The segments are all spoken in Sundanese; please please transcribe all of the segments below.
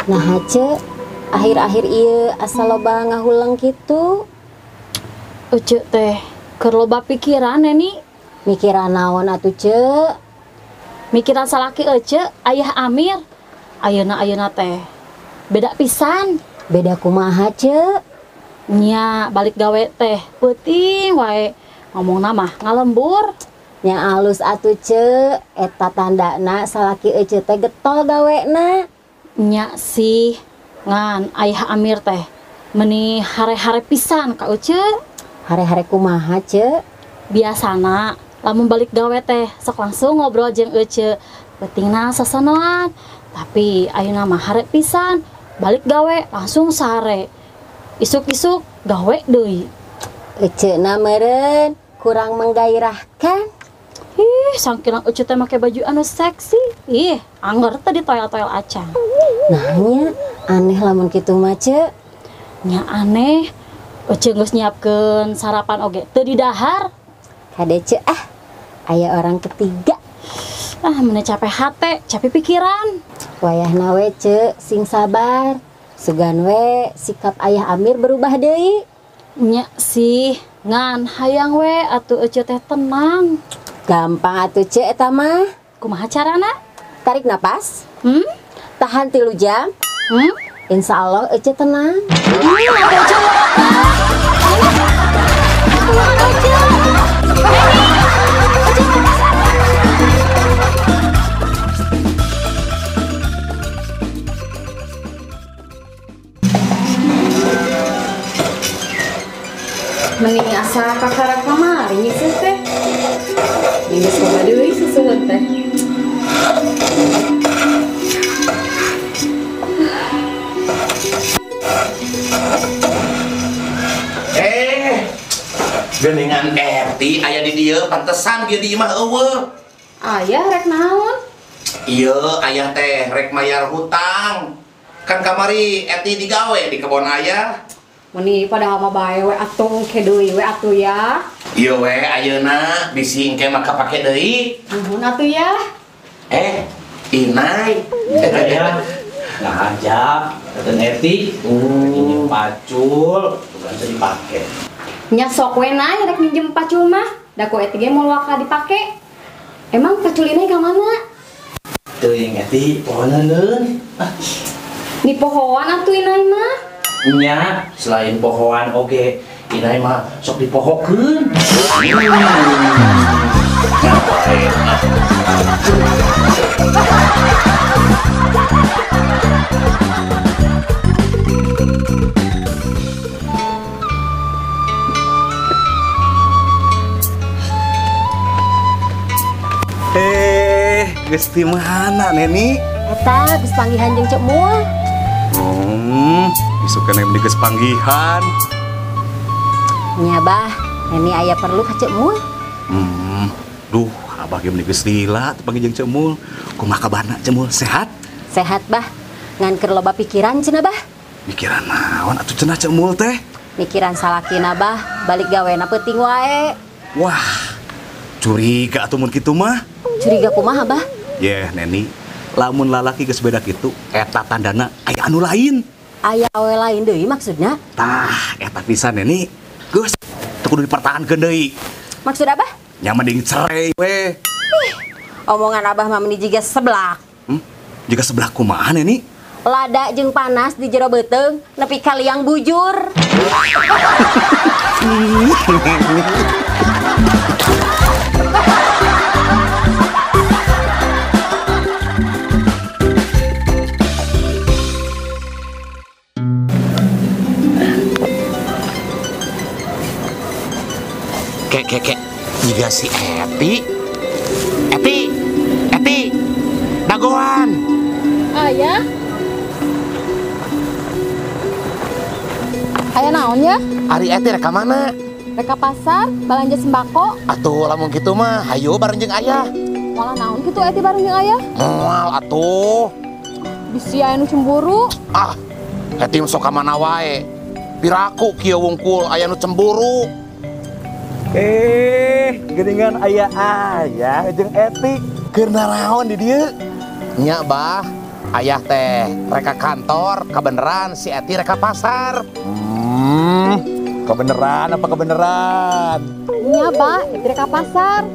Nah ce, akhir-akhir ieu asa loba ngahuleng kitu. Ece teh keur loba pikiran Neni. Mikiran naon atuh ce? Mikiran salaki ece, ayah Amir. Ayeuna-ayeuna teh beda pisan. Beda kumaha ce? Nya balik gawe teh peuting wae ngomongna mah ngalembur. Nya alus atuh ce, eta tandana salaki ece teh getol gawena. Nya sih ngan ayah Amir teh meni hare-hare pisan ka ece. Hare-hare kumaha ce? Biasana lamun balik gawe teh sok langsung ngobrol jeung ece, peutingna sasanaan. Tapi ayeuna mah hare pisan, balik gawe langsung sare. Isuk-isuk gawe deui. Ece na meureun kurang menggairahkan. Ih, sangkirang ece teh make baju anu seksi. Ih, angger teh ditoel-toel acan. Nah nya aneh lamun kitu mah ce. Nya aneh. Ece geus nyiapkeun sarapan oge teu didahar. Kade ce ah, aya orang ketiga. Ah, meni capek hate, capek pikiran. Wayahna we ce, sing sabar. Sugan we sikap ayah Amir berubah deui. Nya sih, ngan hayang we atuh ece teh tenang. Gampang atuh ce eta mah. Kumaha carana? Tarik napas. Tahan 3 jam. Insya Allah ece tenang. Mending asa kakara kamari nyisih teh. Geus loba deui susuhun teh. Geningan Eti aya di dieu pantesan dia di imah eueuh. Ayah rek naon? Ieu ayah teh rek mayar hutang. Kan kamari Eti digawe di kebon ayah. Meni padahal mah bae we atuh ke deui we atuh ya. Ieu we ayeuna bisi engke mah kapake deui. Nuhun atuh ya. Inai. Ayah nggak aja, kata Eti. Ini pacul, bukan bisa dipake. Nya sok we nay rek minjem pacul mah, da ku Eti ge moal waka dipake. Emang pacul inai ka mana? Teuing Eti, pohoneun. Di pohoan atuh inai mah. Nya, selain pohoan oge, inai mah sok dipohokeun. Geus di mana Neni? Eta geus panggihan jeung Ceu Mul. Isuk keneh meni geus panggihan. Nya bah, Neni aya perlu ka Ceu Mul. Duh, abah ge meni geus lila teu panggih jeung Ceu Mul. Kumaha kabarna Ceu Mul? Sehat? Sehat bah. Ngan keur loba pikiran cenah bah. Mikiran naon atuh cenah Ceu Mul teh? Mikiran salakina bah, balik gawena peuting wae. Wah, curiga atuh mun kitu mah. Curiga kumaha bah? Yeh Neni, lamun lalaki geus beda kitu, eta tandana aya anu lain. Aya awe lain deui maksudna? Tah, eta pisan Neni. Geus, teu kudu dipertahankeun deui. Maksud abah? Nya mending cerai we. Ih, omongan abah mah meni jiga seblak. Jiga seblak kumaha Neni? Lada jeung panas di jero beuteung nepi ka liang bujur. Kek, jiga si Eti. Eti, Eti, dagoan. Ayah. Ayah naon ya? Ari Eti rek ka mana? Rek ka pasar, balanja sembako. Atuh lamun kitu mah, hayu bareng jeung ayah. Moal naon kitu Eti bareng jeung ayah? Moal atuh. Bisi aya nu cemburu. Ah, Eti sok ka mana wae. Piraku kieu wungkul aya nu cemburu. Geuningan aya-aya jeung Eti. Keur naraon di dieu? Nya, Bah. Ayah teh reka kantor, kebeneran si Eti reka pasar. Kebeneran apa kebeneran? Iya, Pak, Eti reka pasar.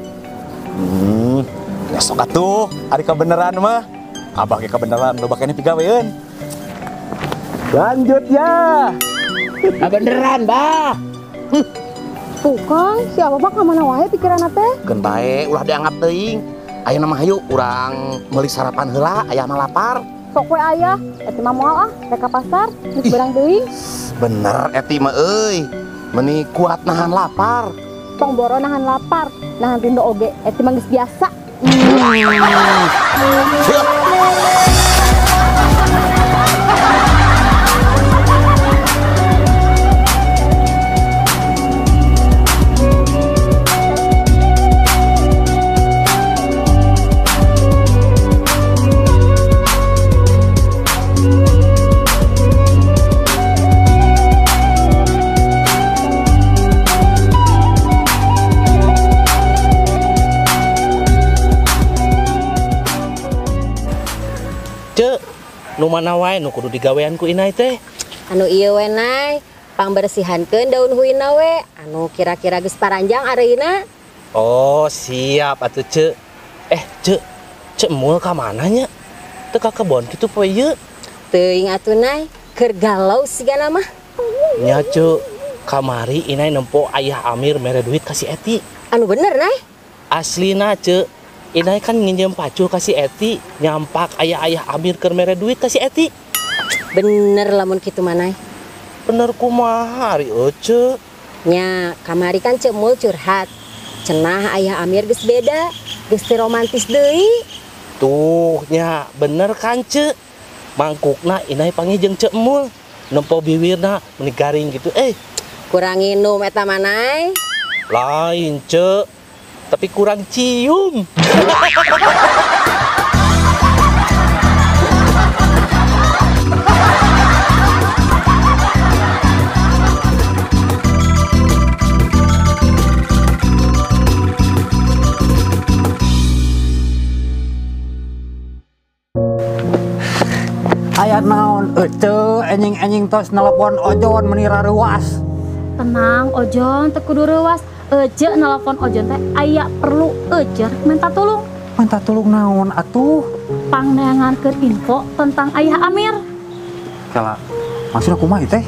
Besok atuh, hari kebeneran mah. Abah ge kebeneran, loba keneh pigaweun. Lanjut ya. Kebeneran, Bah. Tuh Kang, si Abah mah ka mana wae pikiranna teh? Keun bae ulah dianggap teuing. Ayeuna mah hayu urang meuli sarapan heula, ayah mah lapar. Sok we ayah, Eti mah moal ah, rek ka pasar, geus beurang teuing. Bener Eti mah euy, meuni kuat nahan lapar. Tong boro nahan lapar, nahan rindu oge, Eti mah geus biasa. Nu mana wae nu kudu digawean ku Inai teh? Anu ieu we Nay, pangbersihankeun daun huina we, anu kira-kira geus paranjang areuna. Oh, siap atuh Ceu. Ceu, Ceu mul ka mana nya? Teu ka kebon kitu poe ieu? Teuing atuh Nay, keur galau sigana mah. Nya Ceu, kamari Inai nempo ayah Amir mere duit ka si Eti. Anu bener Nay? Aslina Ceu. Inai kan nginjem pacul ka si Eti, nyampak ayah-ayah Amir keur mere duit ka si Eti. Bener lamun kitu mah Nay. Bener kumaha ari Ece? Nya, kamari kan Ceu Mul curhat. Cenah ayah Amir geus beda, geus teu romantis deui. Tuh nya, bener kan Ceu? Mangkukna Inai panggih jeung Ceu Mul, nempo biwirna meuni garing gitu. Kurang nginum eta mah Nay. Lain Ceu. Tapi kurang cium. Aya naon ece enjing-enjing tos nelpon Ojon meni rareuwas. Tenang Ojon, teu kudu reuwas. Ece nelpon Ojon teh aya perlu ece minta tulung. Minta tulung naon atuh? Pangneangankeun info tentang ayah Amir. Kala, maksudna kumaha ieu teh?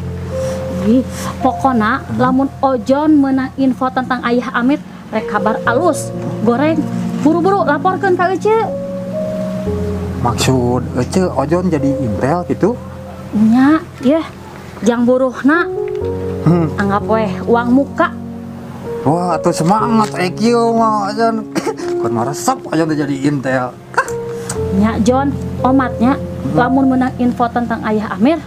Ih, pokona lamun Ojon meunang info tentang ayah Amir rek kabar alus, goreng, buru-buru laporkeun ka ece. Maksud ece Ojon jadi intel gitu? Nya, yeh, jang buruhna. Anggap weh uang muka. Wah, atuh semangat EQ mah Ojon. Kun maresep Ojon teh jadi intel. Nya Jon, omatnya lamun menang info tentang ayah Amir,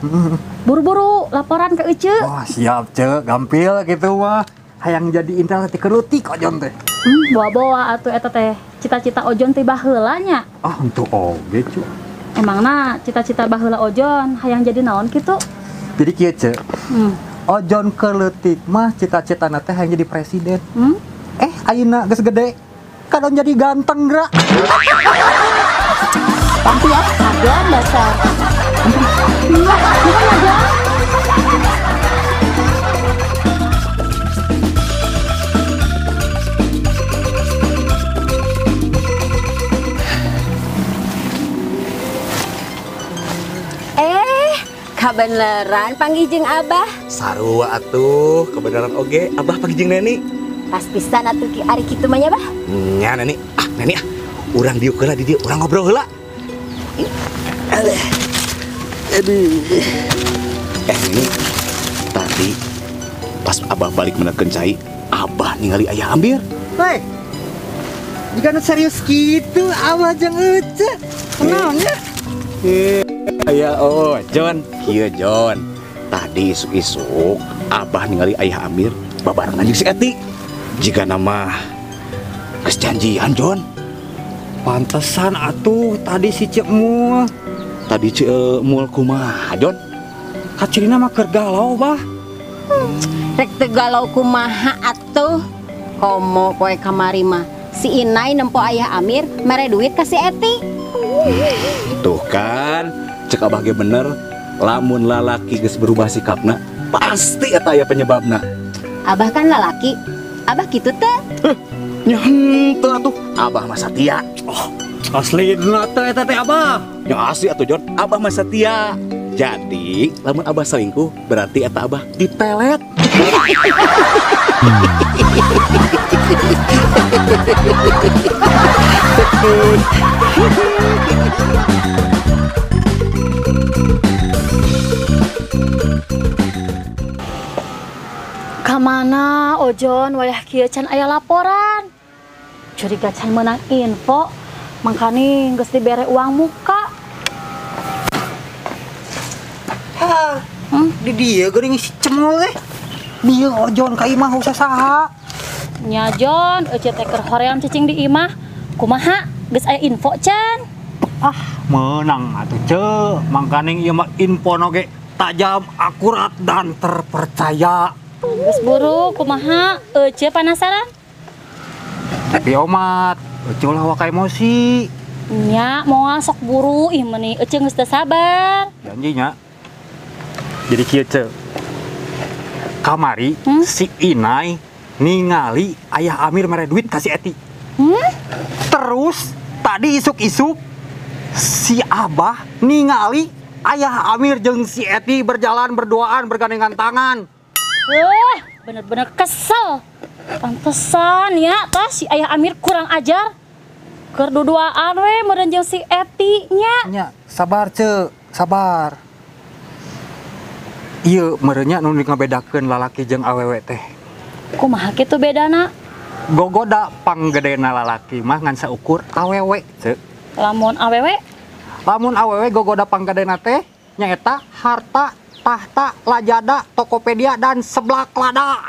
buru-buru laporan ke Ece. Wah, siap Ce, gampil gitu mah. Hayang jadi intel teh kerutik Ojon teh. Bawa-bawa atuh eta teh cita-cita Ojon teh baheula nya. Ah, henteu oge cu. Emangna cita-cita baheula Ojon hayang jadi naon kitu? Jadi kieu Ce. Ojon keleutik mah cita-citana teh hayang jadi presiden. Ayeuna geus gede kadon jadi ganteng geura. Tampi ya. Agon dasar. Iya, bukan aja. Kabeneran panggih jeung Abah. Sarua atuh, kebenaran oge Abah panggih jeung Neni. Pas pisan atuh ki ari kitu mah nya, Bah. Nya Neni, ah Neni ah. Urang diuk heula di dieu, urang ngobrol heula. Aduh. Neni, tadi pas Abah balik menekeun cai, Abah ningali ayah Amir. Hei. Jika nu serius kitu Abah jeung Ece. Kunaon nya? Ayah Ojon, kieu Jon. Tadi isuk-isuk Abah ningali ayah Amir babarengan jeung si Eti. Jika nama geus janjian Jon. Pantesan atuh tadi si Ceu Mul. Tadi Ceu Mul kumaha Jon? Kacirina mah keur galau bah. Rek teu galau kumaha atuh? Komo poe kamari mah Si Inai nempo ayah Amir mere duit ka si Eti. Tuh kan, cek abah ge bener, lamun lalaki geus berubah sikapna, pasti eta aya penyebabna. Abah kan lalaki, abah kitu teh. Nya henteu atuh, abah mah satia. Oh, aslina teh eta teh abah. Nya asli atuh Jon, abah mah satia. Jadi, lamun abah selingkuh, berarti eta abah dipelet. Kamana Ojon wayah kieu can aya laporan. Curiga can meunang info, mangkani geus dibere uang muka. Hah, di dia geuning si Cemul teh. Dia Ojon ka imah usah saha. Nya Jon, euceu teh keur hoream cicing di imah. Kumaha? Geus aya info can? Ah, meunang atuh ceu. Mangkaning ieu mah info ge tajam, akurat dan terpercaya. Geus buru kumaha? Euceu panasaran? Tapi omat, euceu ulah waka emosi. Nya, moal sok buru ih meuni euceu geus teu sabar. Janji nya. Jadi kieu ceu. Kamari si Inai ningali ayah Amir mere duit ka si Eti. Terus tadi isuk-isuk si Abah ningali ayah Amir jeung si Eti berjalan berduaan bergandengan tangan. Wah, bener-bener kesel. Pantesan ya, tah si ayah Amir kurang ajar. Keur duduaan we meureun jeung si Eti nya. Nya, sabar ceu, sabar. Ieu meureun nya nu ngabedakeun lalaki jeung awewe teh. Kumaha kitu bedana? Gogoda panggedena lalaki mah ngan saukur awewe ceu. Lamun awewe? Lamun awewe gogoda panggedena teh nyaeta harta, tahta, lajada, Tokopedia dan seblak lada.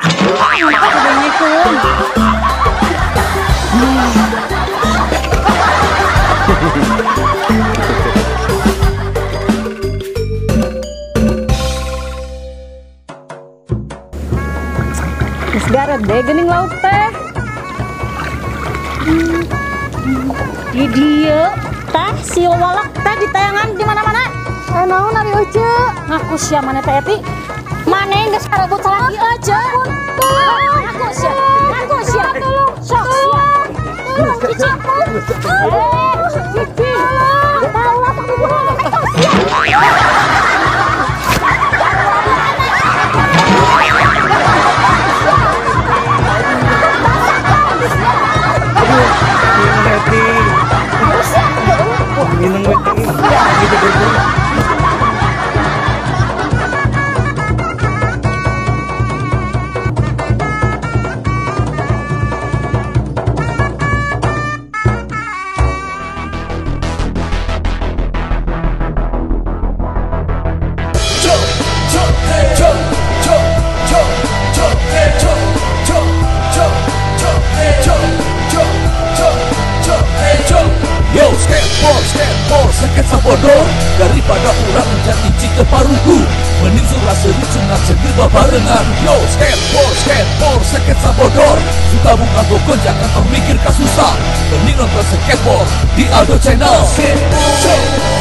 Geus garede geuning lauk teh. Di dieu tah si walak teh ditayangan di mana-mana. Naon ari euceu? Ngaku sia maneh teh Eti. Maneh geus karebut salaki euceu. Ngaku sia. Ngaku sia. Sok sia. Tolong cici. Cici. Tolong sok dibunuh. Ngaku sia. Minum we gitu gitu. Yo, skateboard, skateboard, seket sabodor. Daripada urang menjadi cita parugu, mending surah seri cengat cengir babarengan. Yo, skateboard, skateboard, seket sabodor. Suka buka gogon, jangan tong mikir kasusah. Mending nonton skateboard di Aldo Channel. Skateboard.